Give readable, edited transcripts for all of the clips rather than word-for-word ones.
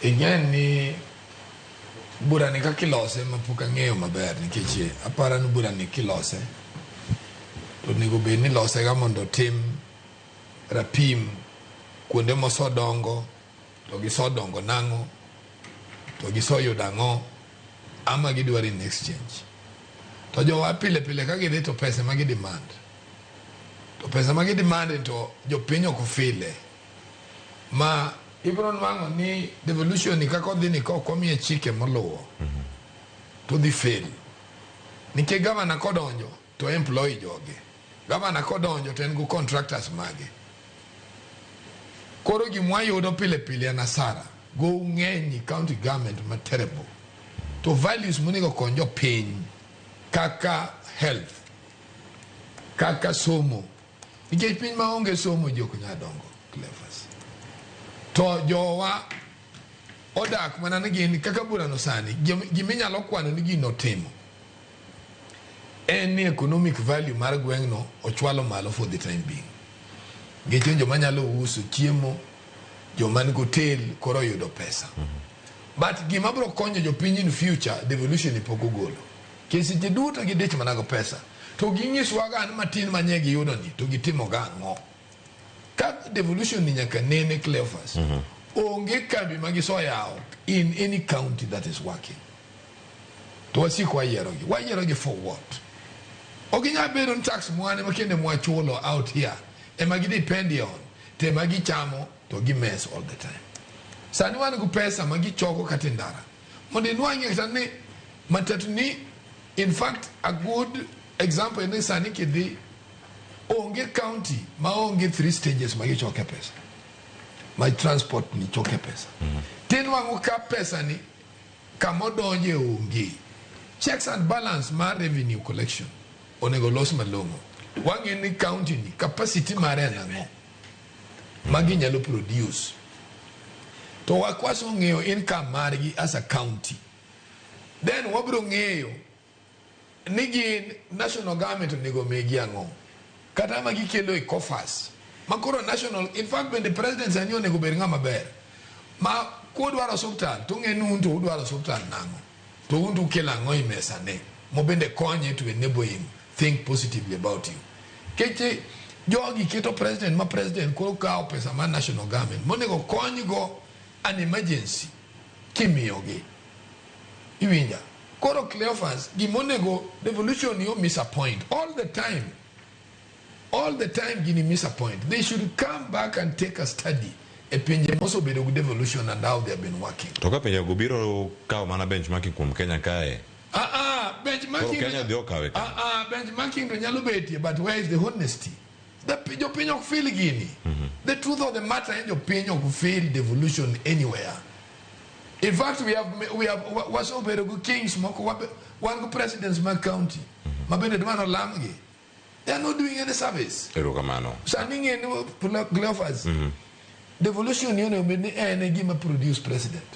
Ing'e ni burani kaka ilose ma pok ang'eyo maber nikech aparo ni burani kilose to onego bed ni ilose ga mondo otim rapim kuonde mosedongo to gisodongo nang'o to gisoyudo ang'o ama gidwaro in exchange. To jowa pile pile ka gidhi to pesa ema gi demand. To pesa ma gi demand to jopiny ok file. Ma ibiro nwang'o ni devolution ni kaka odhi ni ka ok omiye chike moluwo to odhi fail. Nikech gavana kodonjo to employ joge. Gavana kodonjo to en gi contractors mage. Koro gimwayudo pile pile en asara. Gow ng'eny e county government ma terrible. To values monego okony jopiny kaka health, kaka somo. Nikech piny maonge somo ji ok nyal dongo, Cleophas. To jowa odak mana ni gin kaka burano sani, giminyalo kwano ni gino otimo en ni economic value mar gweng'no ochwalo malo for the time being. Nikech joma nyalo uso chiemo, joma nigi hotel koro oyudo pesa. But gima biro konyo jopiny in future, devolution ni pok ogolo. Nikech seche duto gidich mana go pesa. To ginyiswa ga ni matin manye giyudo ni to gitimo ga ang'o. Ka devolution ni nyaka nene Cleophas, onge kambi ma gisoyawo in any county that is working. To wasiko wayierogi. Wayierogi for what? Ok ginyal bedo ni tax mwane ma kende mwachulo out here ema gi depend on to ema gichamo to gi mess all the time. Sani wan gi pesa ma gichoko kata e ndara. Mondo inwang'ie kata ni matatu ni in fact a good example en ni sani kidhi onge county ma onge three stages ma gichoke pesa. Ma transport ni choke pesa. Tinwang'o ka pesa ni kama odonje onge. Checks and balance mar revenue collection onego los malong'o. Wang'e ni county ni capacity mare en ang'o ma ginyalo produce. To kwasong'eyo income margi as a county, then wabiro ng'eyo ni gin national government onego migi ang'o. Kata ma gikelo e coffers. Ma koro national, in fact bende president sani onego bed ng'ama ber. Ma kudwaro osuptal to ong'e ni un to udwaro osuptal nang'o. To un to ukelo ang'o e mesa ne. Mo bende konye to enable him think positively about you. Keche jogi keto president ma president koro kawo pesa mar national government monego kony go an emergency kimiyogi. Iwinja? Koro Cleophas, gimonego devolution yo miss a point all the time. All the time gini miss a point. They should come back and take a study e pinje mosebedo gi devolution and how they have been working. To ka pinjego biro kawo mana benchmarking kuom Kenya kae, Benchmarking Koro Kenya dhi okawe ka. Benchmarking to nyalo betie, but where is the honesty? The jopiny ok feel gini. The truth of the matter en jopiny ok feel devolution anywhere. In fact, we have wasebedo gi kings moko wan gi presidents mag county ma bende dwa nolamgi. They are not doing any service. Erokamano. Sani ng'e ni Cleophas, devolution ni onego bed ni en e gima produce president.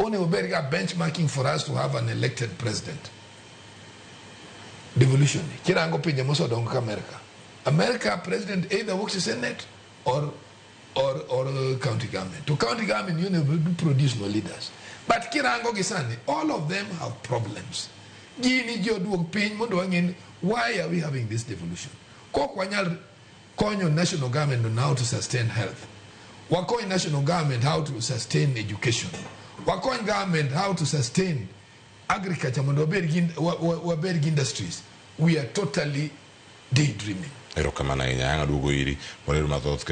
Onego bed ga benchmarking for us to have an elected president. Devolution ni. Kirango pinje mosedongo ka America. America president either works in Senate or county government. To county government ni onego bed produce no leaders. But kirango gi sani, all of them have problems. Gini ji oduog piny mondo wang'e ni why are we having this devolution? Kok wanyal konyo national government on how to sustain health. Wakony national government how to sustain education. Wakony government how to sustain agriculture mondo wabed gi wabed gi industries. We are totally daydreaming. Erokamano ahinya. Ang' aduogo iri. Mondo mathoth.